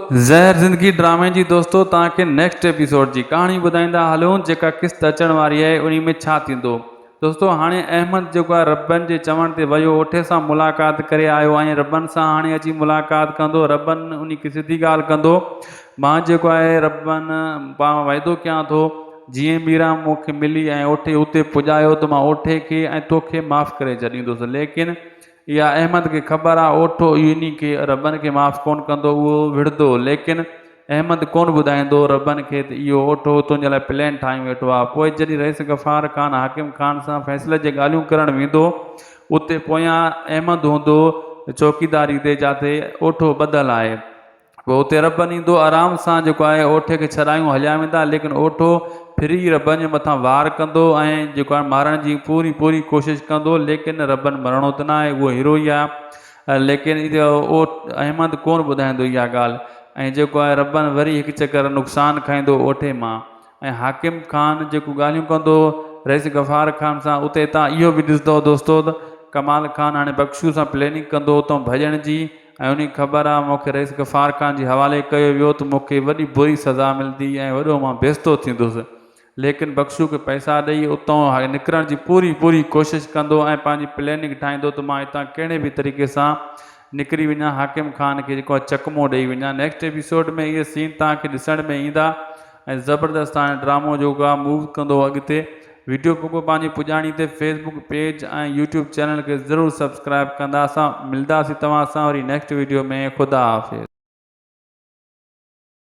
زهر زندگي ڊرامي جي دوستو توهان کي نيڪسٽ ايپيسوڊ جي ڪهاڻي ٻڌائيندا هلون جيڪا قسط اچڻ واري آهي انهي ۾ ڇا ٿيندو دوستو هاڻي احمد جيڪو آهي ربن جي چوڻ تي ويو اوٺي سان ملاقات ڪري آيو ۽ ربن سان هاڻي اچي ملاقات ڪندو ربن انهي کي سڌي ڳالهه ڪندو مان جيڪو آهي ربن پاڻ وعدو ڪيان ٿو جيئن ميران مون کي ملي ۽ اوٺي اتي پڄايو ته مان اوٺي کي ۽ توکي معاف ڪري ڇڏيندس ليڪن اها احمد کي خبر آ اوٺو اهو کي ربن کي معاف ڪون ڪندو اهو وڙهندو ليڪن احمد ڪون ٻڌائيندو ربن کي ته اهو اوٺو تنهنجي لاء پلين ٺاهيون ويٺو آ پوء جڏهن رئيس غفار خان حاڪم خان سان فيصلي جي ڳالهيون ڪرڻ ويندو اتي پويان احمد هوندو چوڪيداري تي جاتي اوٺو ٻڌل آهي. پوء اتي ربن ايندو آرام سان جيڪو آهي اوٺي کي ڇڏايون هليا ويندا ليڪن اوٺو ڦري ربن جي مٿان وار ڪندو ۽ جيڪو آهي مارڻ جي پوري پوري ڪوشش ڪندو ليڪن ربن مرڻو ته ناهي اهو هيرو ئي آهي ليڪن اهو احمد ڪونه ٻڌائيندو اها ڳالهه ۽ جيڪو آهي ربن وري هڪ چڪر نقصان کائيندو اوٺي مان ۽ حاڪم خان جيڪو ڳالهيون ڪندو هو رئيس غفار خان سان اتي تان اهو به ڏسندو دوستو ته ڪمال خان هاڻي بخشو سان پليننگ ڪندو اتان ڀڄڻ جي ۽ انهي کي خبر آ مونکي رئيس غفار خان جي حوالي ڪيو ويو ته مونکي وڏي بري سزا ملندي ۽ وڏو مان بيستو ٿيندس ليڪن بخشو کي پئسا ڏئي اتان نڪرڻ جي پوري پوري ڪوشش ڪندو ۽ پنهنجي پليننگ ٺاهيندو ته مان اتان ڪهڙي به طريقي سان نڪري وڃان حاڪم خان کي جيڪو آ چڪمو ڏئي وڃان نيڪسٽ ايپيسوڊ ۾ اهي سين توهان کي ڏسڻ ۾ ايندا ۽ زبردست هاڻي ڊرامو جيڪو آ موو ڪندو اڳتي ويڊيو پڳو پنهنجي پڄاڻي تي فيسبوڪ پيج ۽ يوٽيوب چينل کي ضرور سبسڪرائب ڪندا اسان ملداسي توهان سان وري نيڪسٽ ويڊيو ۾ خدا حافظ.